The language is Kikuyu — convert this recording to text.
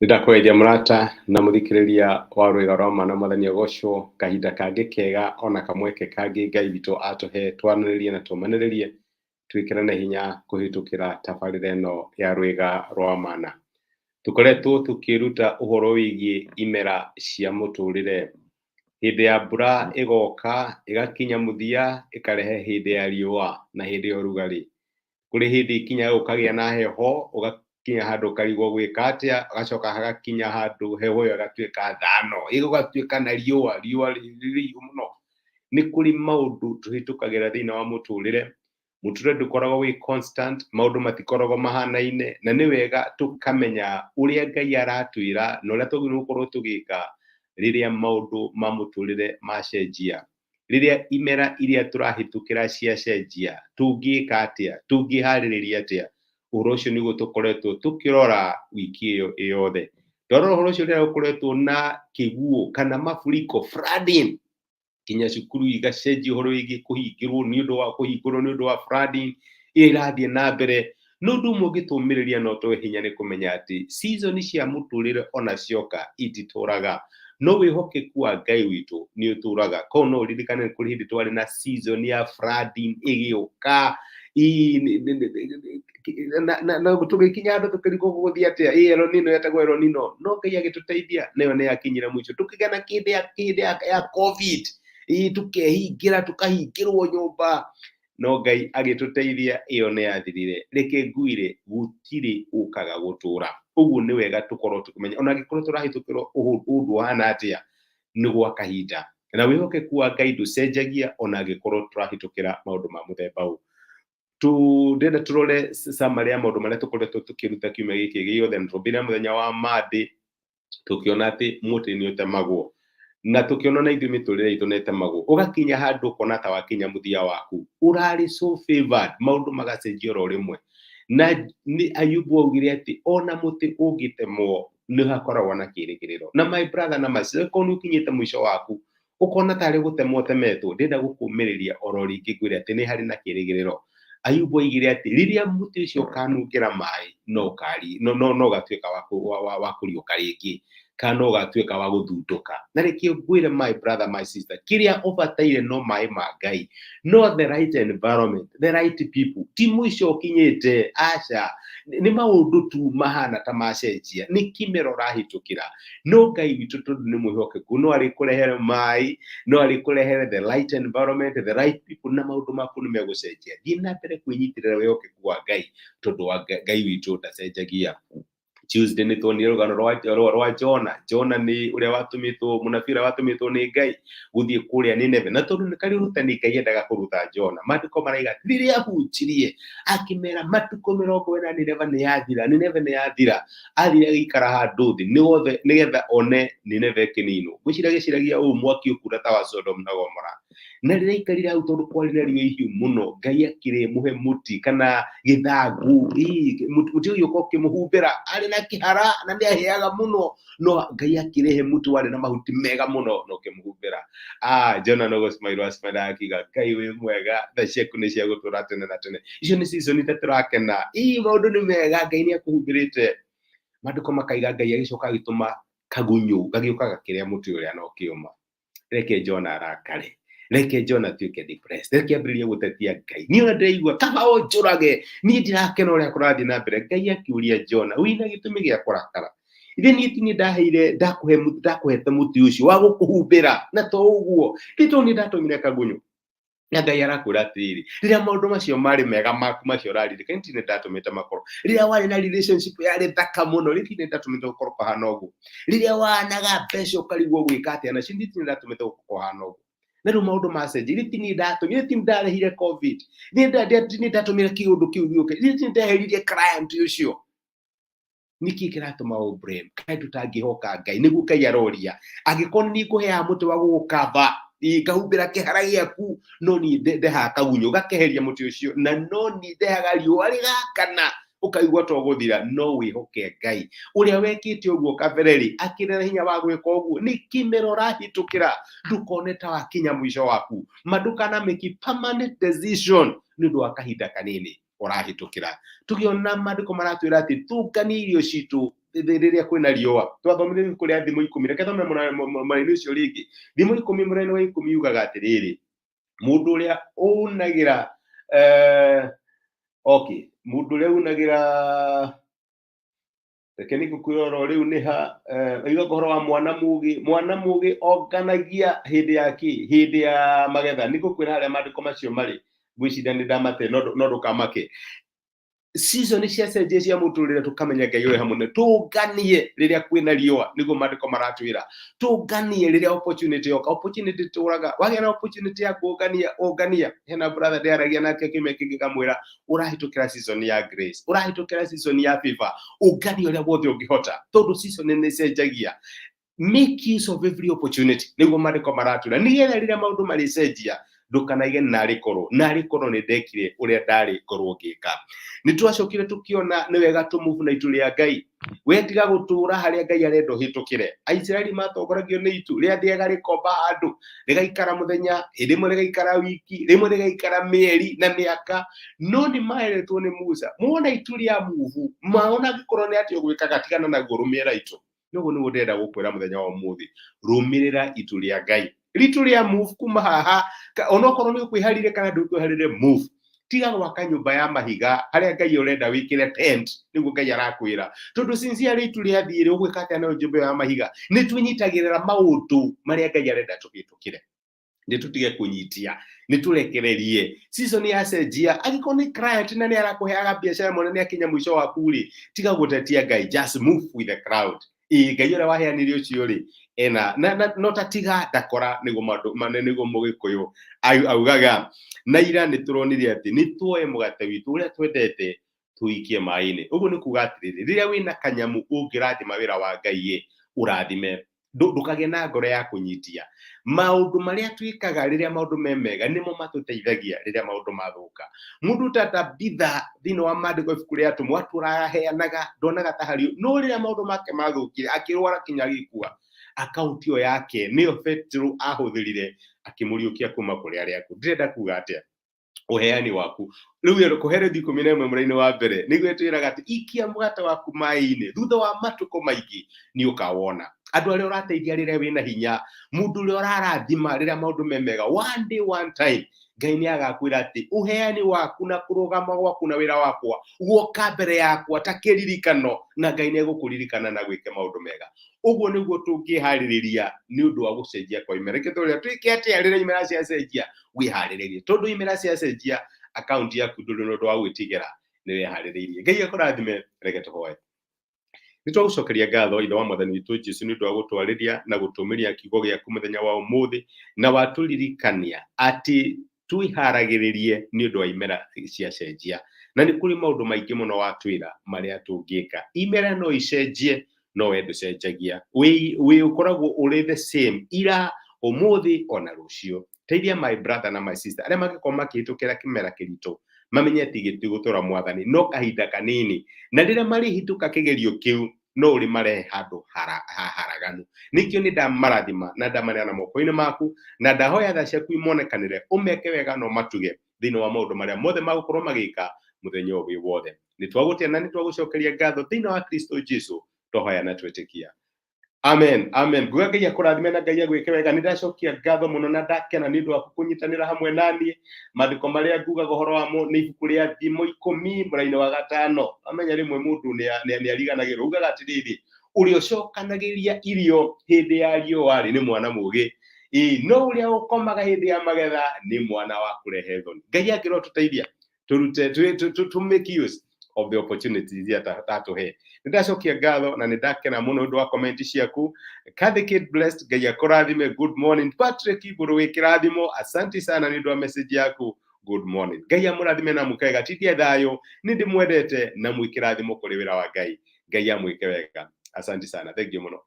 Nĩndakũgeithia mũrata na mũthikĩrĩria wa rwĩga rwa ma na mwathani agocwo kahinda kangĩ kega ona kamweke kangĩ Ngai witũ atũhe twaranĩrie na tũmanĩrĩrie twĩkĩrane hinya kũhĩtũkĩra tabarĩra ĩno ya rwĩga rwa mana. Tũkoretwo tũkĩruta ũhoro wĩgiĩ imera cia mũtũrĩre. Hĩndĩ ya mbura ĩgoka ĩgakinya mũthia ĩkarehe hĩndĩ ya riũa na hĩndĩ ya ũrugarĩ. Kũrĩ hĩndĩ ĩkinyaga gũkagĩa na heho, ũgakinya handũ ũkarigwo gwĩka atĩa, hagacoka hagakinya handũ heho ĩyo ĩgatuĩka thano, gũgatuĩka na riũa, riũa rĩhiũ mũno. Nĩ kũrĩ maũndũ tũhĩtũkagĩra thĩinĩ wa mũtũrĩre, mũtũrĩre ndũkoragwo wĩ constant, maũndũ matikoragwo mahanaine, na nĩ wega tũkamenya ũrĩa Ngai aratwĩra na ũrĩa twagĩrĩirwo gũkorwo tũgĩka rĩrĩa maũndũ ma mũtũrĩre macenjia. Rĩrĩa imera iria tũrahĩtũkĩra ciacenjia, tũngĩka atĩa? Tũngĩharĩrĩria atĩa? Ũhoro ũcio nĩguo tũkoretwo tũkĩrora wiki ĩyo yothe. Twarora ũhoro ũcio rĩrĩa gũkoretwo na kĩguũ kana mafuriko, flooding, nginya cukuru igacenjia ũhoro wĩgiĩ kũhingĩrwo nĩ ũndũ wa kũhingũrwo nĩ ũndũ wa flooding ĩrĩa ĩrathiĩ na mbere. No ũndũ ũmwe ũngĩtũmĩrĩria na ũtũhe hinya nĩ kũmenya atĩ season cia mũtũrĩre ona cioka ititũraga, no wĩhokeku wa Ngai witũ nĩ ũtũraga. Koguo no ũririkane nĩ kũrĩ hĩndĩ twarĩ na season ya flooding ĩgĩũka, na tũgĩkinya handũ tũkĩrigwo gũgũthiĩ atĩa, ĩ El Nino yetagwo El Nino, no Ngai agĩtũteithia nayo nĩ yakinyire mũico. Tũkĩgĩa na kĩndĩ ya kĩndĩ ya COVID, ĩ tũkehingĩra tũkahingĩrwo nyũmba, no Ngai agĩtũteithia ĩyo nĩ yathirire. Reke ngwĩre gũtirĩ ũkaga gũtũra. Ũguo nĩ wega tũkorwo tũkĩmenya ona angĩkorwo tũrahĩtũkĩra ũndũ ũhana atĩa, nĩ gwa kahinda. Na wĩhokeku wa Ngai ndũcenjagia ona angĩkorwo tũrahĩtũkĩra maũndũ ma mũthemba ũyũ. Ndĩrenda tũrore summary ya maũndũ marĩa tũkoretwo tũkĩruta kiumia gĩkĩ gĩothe, na tũmbĩre mũthenya wa Monday tũkĩona atĩ mũtĩ nĩ ũtemagwo, na tũkĩona na ithuĩ mĩtũrĩre itũ nĩ ĩtemagwo, ũgakinya handũ ũkona ta wakinya mũthia waku, ũrarĩ so favored, maũndũ magacenjia oro rĩmwe. Na nĩ Ayubu augire atĩ ona mũtĩ ũngĩtemwo nĩ hakoragwo na kĩrĩgĩrĩro. Na my brother na my sister, korwo nĩ ũkinyĩte mũico waku, ũkona tarĩ gũtemwo ũtemetwo, ndĩrenda gũkũmĩrĩria oro rĩngĩ ngwĩre atĩ nĩ harĩ na kĩrĩgĩrĩro. Ayubu oigire atĩ rĩrĩa mũtĩ ũcio ũkanungĩra maĩ no ũkari no no no ũgatuĩka wa wa wa kũriũka rĩngĩ, kana no ũgatuĩka wa gũthundũka. Na reke ngwĩre my brother, my sister, kĩrĩa ũbataire no maĩ ma Ngai, no the right environment, the right people. Ti mũico ũkinyĩte, aca, nĩ maũndũ tu mahana ta macenjia, nĩ kĩmera ũrahĩtũkĩra. No Ngai witũ tondũ nĩ mwĩhokeku, no arĩkũrehere maĩ, no arĩkũrehere the right environment, the right people, na maũndũ maku nĩ megũcenjia. Thiĩ na mbere kwĩnyitĩrĩra wĩhokeku wa Ngai, tondũ wa Ngai witũ ndacenjagia. Tuesday nĩ tuonire rũgano rwa Jona. Jona nĩ ũrĩa watũmĩtwo, mũnabii ũrĩa watũmĩtwo nĩ Ngai gũthiĩ kũrĩa Nineve, na tondũ nĩ karĩ ũrutani Ngai endaga kũruta Jona, maandĩko maraiga rĩrĩa ahunjirie akĩmera matukũ 40 Nineve nĩ yathira, Nineve nĩ yathira. Athire agĩikara handũ thĩ nĩwothe nĩgetha one Nineve ĩkĩninwo. Ngwĩciria agĩciragia ũũ mwaki ũkura ta wa Sodom na Gomora. Na rĩrĩa aikarire hau tondũ kwarĩ na riũa ihiũ mũno, Ngai akĩmũhe mũtĩ kana gĩthangũ, mũtĩ ũgĩũka ũkĩmũhumbĩra, arĩ na kĩhara na nĩ ahĩaga mũno, no Ngai akĩrehe mũtĩ warĩ na mahuti mega mũno na ũkĩmũhumbĩra. Ah, Jona no gũcimairwo acimaira akiuga, Ngai wĩ mwega, tha ciaku nĩ cia gũtũra tene na tene. Icio nĩ season ita tũrakena, ii maũndũ nĩ mega, Ngai nĩ akũhumbĩrĩte. Maandĩko makaiga Ngai agĩcoka agĩtũma kagunyũ gagĩũka gakĩrĩa mũtĩ ũrĩa na ũkĩũma. Reke Jona arakare, reke Jona atuĩke depressed, reke ambĩrĩrie gũtetia Ngai, niĩ ona ndĩraigua kaba ũnjũrage, niĩ ndirakena ũrĩa kũrathiĩ na mbere. Ngai akĩũria Jona, wĩna gĩtũmi gĩa kũrakara? Ithe niĩ ti niĩ ndaheire ndakũhe ndakũhete mũtĩ ũcio wa gũkũhumbĩra, na to ũguo nĩ tondũ nĩ ndatũmire kagunyũ. Na Ngai arakwĩra atĩrĩrĩ, rĩrĩa maũndũ macio marĩ mega maku macio ũraririkana, ti nĩ ndatũmĩte makorwo. Rĩrĩa warĩ na relationship yarĩ thaka mũno, rĩ ti nĩ ndatũmĩte gũkorwo kũhana ũguo. Rĩrĩa wanaga mbeca ũkarigwo gwĩka atĩa nacio, ti nĩ ndatũmĩte gũkorwo kũhana ũguo. Na rĩu maũndũ macenjia, rĩ ti niĩ ndatũmire, ti ndarehire COVID, ti nĩ ndatũmire kĩũndũ kĩu gĩũke, ti nĩ ndeheririe client ũcio. Nĩkĩ kĩratũma ũ blame? Kaĩ tũtangĩhoka Ngai? Nĩguo Ngai aroria, angĩkorwo niĩ ngũheaga mũtĩ wa gũgũkaba, ngahumbĩra kĩhara gĩaku, no niĩ ndehaga kagunyũ gakeheria mũtĩ ũcio, na no niĩ ndehaga riũa rĩgakana ũkaigua to gũthira. No wĩhoke Ngai ũrĩa wekĩte ũguo kabere rĩ, akĩrĩ na hinya wa gwĩka ũguo. Nĩ kĩmera ũrahĩtũkĩra, ndũkone ta wakinya mũico waku, ma ndũkana make permanent decision nĩ ũndũ wa kahinda kanini ũrahĩtũkĩra. Tũkĩona maandĩko maratwĩra atĩ tũnganie irio citũ. Rĩrĩa kwĩna riũa, twathomire ibuku rĩa Thimo 10. Reke thome mũraini ũcio rĩngĩ. Thimo 10 mũraini wa 10 yugaga atĩrĩrĩ, mũndũ ũrĩa unagĩra okay, mũndũ ũrĩa unagĩra, reke nĩ ngũkwĩra oro rĩu nĩ ha yugaga ũhoro wa mwana mũgĩ. Mwana mũgĩ onganagia hĩndĩ ya kĩ? Hĩndĩ ya magetha. Nĩ ngũkwĩra harĩa maandĩko macio marĩ, ngwĩciria nĩ ndamate, no ndũkamake. Season ciacenjia cia mũtũrĩre, tũkamenya Ngai ũrĩ hamwe na tũnganie rĩrĩa kwĩna riũa, nĩguo maandĩko maratwĩra. Tũnganie rĩrĩa opportunity yoka. Opportunity tũraga, wagĩa na opportunity ya kũngania, ũngania. Hena brother ndĩaragia nake kiumia kĩngĩ, kamwĩra ũrahĩtũkĩra season ya grace, ũrahĩtũkĩra season ya favor, ũngania ũrĩa wothe ũngĩhota, tondũ season nĩ ĩcenjagia. Make use of every opportunity, nĩguo maandĩko maratwĩra, nĩgetha rĩrĩa maũndũ marĩcenjia ndũkanaige narĩ korwo nĩ ndekire ũrĩa ndarĩ ngorwo ngĩka. Nĩ twacokire tũkĩona nĩ wega tũmove na itu rĩa Ngai. We tiga gũtũra harĩa Ngai arenda ũhĩtũkĩre. Aisiraeli matongoragio nĩ itu rĩathiaga rĩkomba handũ, rĩgaikara mũthenya, hĩndĩ ĩmwe rĩgaikara wiki, rĩmwe rĩgaikara mĩeri na mĩaka, no nĩ maheretwo nĩ Musa, muona itu rĩa move, maona angĩkorwo nĩ atĩ ũgwĩkaga, tigana naguo, rũmĩrĩra itu. Noguo nĩguo ndĩrenda gũkwĩra mũthenya wa ũmũthĩ, rũmĩrĩra itu rĩa Ngai. Ritu rĩa move kuma haha, onokorwo nĩ ũkwĩharire kana ndũkwĩharire, move. Tiga gwaka nyũmba ya mahiga harĩa Ngai ũrenda wĩkĩre tent, nĩguo Ngai arakwĩra, tondũ sincerely itu rĩathiĩ rĩ, ũgwĩka atĩa nayo nyũmba ĩyo ya mahiga? Nĩ twĩnyitagĩrĩra maũndũ marĩa Ngai arenda tũhĩtũkĩre, nĩ tũtige kũnyitia, nĩ tũrekererie. Season yacenjia, angĩkorwo nĩ client na nĩ arakũheaga biacara mwana nĩ akinya mũico waku rĩ, tiga gũtetia Ngai, just move with the crowd. Ĩ Ngai ũrĩa waheanire ũcio rĩ, ena na no ta tiga ndakora, nĩguo maũndũ nĩguo mũgĩkũyũ augaga. Na ira nĩ tũronire atĩ nĩ tuoe mũgate witũ ũrĩa twendete tũikie maĩ-inĩ. Ũguo nĩ kuga atĩrĩrĩ, rĩrĩa wĩna kanyamu ũngĩrathima wĩra wa Ngai ĩ, ũrathime. Ndũkagĩe na ngoro ya kũnyitia. Maũndũ marĩa twĩkaga rĩrĩa maũndũ me mega nĩmo matũteithagia rĩrĩa maũndũ mathũka. Mũndũ ta Tabitha thĩinĩ wa maandĩko, ibuku rĩa Atũmwo, atũraga aheanaga, ndonaga ta harĩ no rĩrĩa maũndũ make mathũkire, akĩrwara kinya agĩkua, akaunti ĩyo yake nĩyo Petero ahũthĩrire akĩmũriũkia kuma kũrĩ arĩa akuũ. Ndĩrenda kuga atĩa? Ũheani waku rĩu, Kũherethi 11 mũraini wa mbere nĩguo ĩtwĩraga atĩ ikia mũgate waku maĩ-inĩ, thutha wa matukũ maingĩ nĩ ũkawona. Andũ arĩa ũrateithia rĩrĩa wĩna hinya, mũndũ ũrĩa ũrarathima rĩrĩa maũndũ me mega, one day, one time, Ngai nĩ agakwĩra atĩ ũheani waku na kũrũgama gwaku na wĩra wakwa guoka mbere yakwa ta kĩririkano, na Ngai nĩ egũkũririkana na gwĩke maũndũ mega. Ũguo nĩguo tũngĩharĩrĩria nĩ ũndũ wa gũcenjia kwa imera. Reke tũrĩa twĩke atĩa rĩrĩa imera ciacenjia? Wĩharĩrĩrie, tondũ imera ciacenjia, akaunti yaku ndũrĩ na ũndũ wa gwĩtigĩra, nĩ wĩharĩrĩirie. Ngai akũrathime. Reke tũhoe. Nĩ twagũcokeria ngatho, Ithe wa Mwathani witũ Jesu, nĩ ũndũ wa gũtwarĩria na gũtũmĩria kiugo gĩaku mũthenya wa ũmũthĩ, na watũririkania atĩ twĩharagĩrĩrie nĩ ũndũ wa imera ciacenjia, na nĩ kũrĩ maũndũ maingĩ mũno watwĩra marĩa tũngĩka. Imera no icenjie, no we ndũcenjagia, wĩ ũkoragwo ũrĩ the same ira, ũmũthĩ ona rũciũ. Teithia my brother na my sister arĩa mangĩkorwo makĩhĩtũkĩra kĩmera kĩritũ, mamenye atĩ gĩtigũtũra, Mwathani, no kahinda kanini, na rĩrĩa marĩhĩtũka kĩgerio kĩu, no ũrĩ marehe handũ haraganu. Nĩkĩo nĩ ndamarathima na ndamaneana moko-inĩ maku, na ndahoya tha ciaku imonekanĩre, ũmeke wega na ũmatuge thĩinĩ wa maũndũ marĩa mothe magũkorwo magĩka mũthenya ũyũ wĩ wothe. Nĩ twagũtĩa na nĩ twagũcokeria ngatho thĩinĩ wa Kristo Jesu twahoya na twĩtĩkia. Amen, amen. Nguga Ngai akũrathime na Ngai agwĩke wega. Nĩ ndacokia ngatho mũno na ndakena nĩ ũndũ waku kũnyitanĩra hamwe naniĩ. Maandĩko marĩa ngugaga ũhoro wamo nĩ ibuku rĩa Thimo 10 mũraini wa 5. Amenya rĩmwe mũndũ nĩ ariganagĩrwo. Ugaga atĩrĩrĩ, ũrĩa ũcokanagĩria irio hĩndĩ ya riũa rĩ, nĩ mwana mũgĩ. Ĩĩ, no ũrĩa ũkomaga hĩndĩ ya magetha nĩ mwana wa kũrehe thoni. Ngai angĩrotũteithia tũrute to make use of the opportunities iria tatũhe. Nĩ ndacokia ngatho na nĩ ndakena mũno ũndũ wa comment ciaku. Kathy Kate Blessed, Ngai akũrathime. Good morning. Patrick Igũrũ, wĩ kĩrathimo, asante sana nĩ ũndũ wa message yaku. Good morning. Ngai amũrathime na mũkega. Tindie thayũ, nĩ ndĩmwendete na mwĩ kĩrathimo kũrĩ wĩra wa Ngai. Ngai amwĩke wega. Asante sana, thank you mũno.